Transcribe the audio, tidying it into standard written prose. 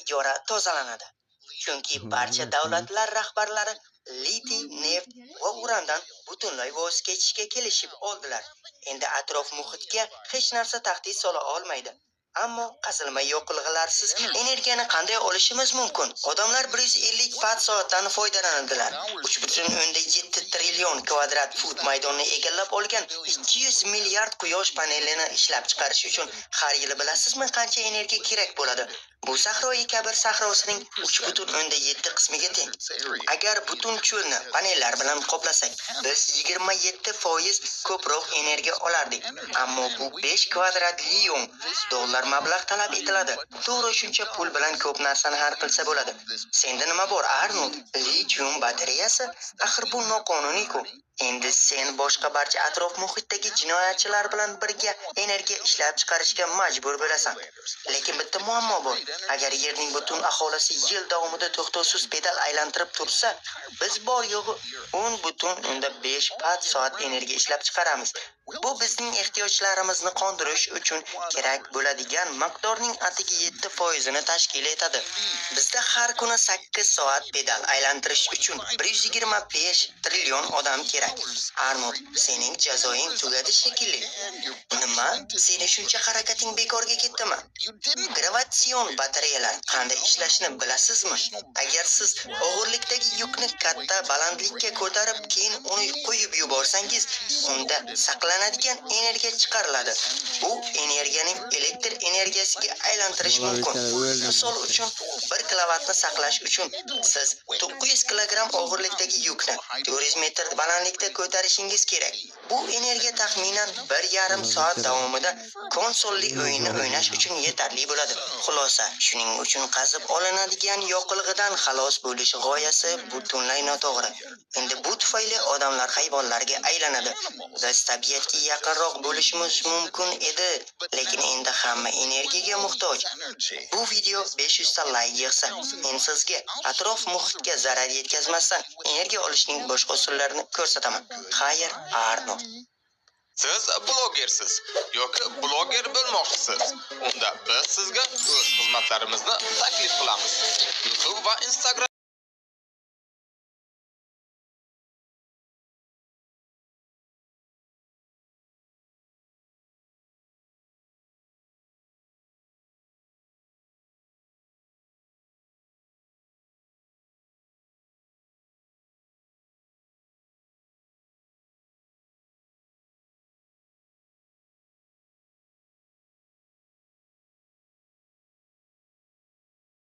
Sayyora tozalanadi. Chunki barcha davlatlar rahbarlari litiy, neft va urandan butunlay voz kechishga kelishib oldilar. Endi atrof-muhitga hech narsa tahdid sola olmaydi. Ammo qazilma yoqilg'ilarsiz energiyani qanday olishimiz mumkin? Odamlar 150 watt soatdan foydalanadilar. 3,7 trillion kvadrat fut maydonni egallab olgan 200 milliard quyosh panelini ishlab chiqarish uchun har yili bilasizmi qancha energiya kerak bo'ladi? Bu Sahroi Kabir sahrosining 3,7 qismiga teng. Agar butun cho'lni panellar bilan qoplasak, biz 27% ko'proq energiya olardik. Ammo bu 5 kvadratlion dollar mablag' talab etiladi. To'g'ri, shuncha pul bilan ko'p narsani hal qilsa bo'ladi. Senda nima bor, Arnold? Litium batareyasi? Axir bu noqonuniy-ku. Endi sen boshqa barcha atrof-muhitdagi jinoyatchilar bilan birga energiya ishlab chiqarishga majbur bo'lasan. Lekin bitta muammo bor. Agar yerning butun aholisi yil davomida to'xtovsiz pedal aylantirib tursa, biz bor yo'g'i 10,5 watt soat energiya ishlab chiqaramiz. Bu bizning ehtiyojlarimizni qondirish uchun kerak bo'ladigan miqdorning atigi 7%ni tashkil etadi. Bizda har kuni 8 soat pedal aylantirish uchun 125 trillion odam kerak. Arnold, sening jazoing tugadi shekilli. Nima? Seni shuncha harakating bekorga ketdimi? Gravitatsion batareyalar qanday ishlashini bilasizmi? Agar siz og'irlikdagi yukni katta balandlikka ko'tarib, keyin uni qo'yib yuborsangiz, unda saqlanadigan energiya chiqariladi. Bu energiyaning elektr energiyasiga aylantirish mumkin. Misol uchun, 1 kilovatni saqlash uchun siz 900 kilogramm og'irlikdagi yukni 400 metr balandlikda ko'tarishingiz kerak. Bu energiya taxminan 1,5 soat davomida konsolli o'yinni o'ynash uchun yetarli bo'ladi. Xulosa, shuning uchun qazib olinadigan yoqilg'idan xalos bo'lish g'oyasi butunlay noto'g'ri. Endi bu tufayli odamlar hayvonlarga aylanadi. Biz tabiatga yaqinroq bo'lishimiz mumkin edi, lekin endi hamma energiyaga muhtoj. Bu video 500 ta layk yig'sa, men sizga atrof muhitga zarar yetkazmasdan energiya olishning boshqa usullarini ko'rsataman. Xayr, Arnold. Siz blogersiz yoki bloger bo'lmoqchisiz? Unda biz sizga o'z xizmatlarimizni taklif qilamiz. YouTube va Instagram